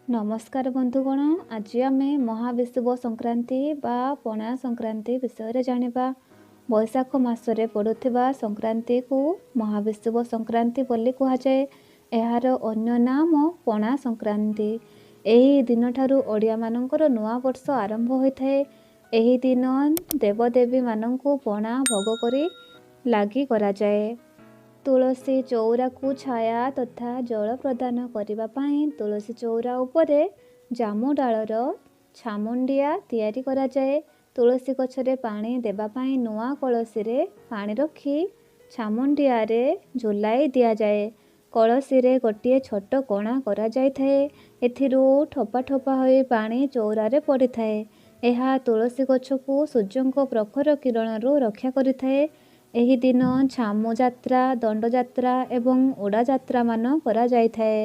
ନମସ୍କାର ବନ୍ଧୁଗଣ, ଆଜି ଆମେ ମହାବିଷୁବ ସଂକ୍ରାନ୍ତି ବା ପଣା ସଂକ୍ରାନ୍ତି ବିଷୟରେ ଜାଣିବା। ବୈଶାଖ ମାସରେ ପଡ଼ୁଥିବା ସଂକ୍ରାନ୍ତିକୁ ମହାବିଷୁବ ସଂକ୍ରାନ୍ତି ବୋଲି କୁହାଯାଏ। ଏହାର ଅନ୍ୟ ନାମ ପଣା ସଂକ୍ରାନ୍ତି। ଏହି ଦିନଠାରୁ ଓଡ଼ିଆମାନଙ୍କର ନୂଆ ବର୍ଷ ଆରମ୍ଭ ହୋଇଥାଏ। ଏହି ଦିନ ଦେବଦେବୀମାନଙ୍କୁ ପଣା ଭୋଗ କରି ଲାଗି କରାଯାଏ। ତୁଳସୀ ଚଉରାକୁ ଛାୟା ତଥା ଜଳ ପ୍ରଦାନ କରିବା ପାଇଁ ତୁଳସୀ ଚଉରା ଉପରେ ଜାମୁ ଡାଳର ଛାମୁଣ୍ଡିଆ ତିଆରି କରାଯାଏ। ତୁଳସୀ ଗଛରେ ପାଣି ଦେବା ପାଇଁ ନୂଆ କଳସୀରେ ପାଣି ରଖି ଛାମୁଣ୍ଡିଆରେ ଝୁଲାଇ ଦିଆଯାଏ। କଳସୀରେ ଗୋଟିଏ ଛୋଟ କଣା କରାଯାଇଥାଏ। ଏଥିରୁ ଠୋପା ଠୋପା ହୋଇ ପାଣି ଚଉରାରେ ପଡ଼ିଥାଏ। ଏହା ତୁଳସୀ ଗଛକୁ ସୂର୍ଯ୍ୟଙ୍କ ପ୍ରଖର କିରଣରୁ ରକ୍ଷା କରିଥାଏ। ଏହି ଦିନ ଝାମୁ ଯାତ୍ରା, ଦଣ୍ଡଯାତ୍ରା ଏବଂ ଉଡ଼ାଯାତ୍ରାମାନ କରାଯାଇଥାଏ।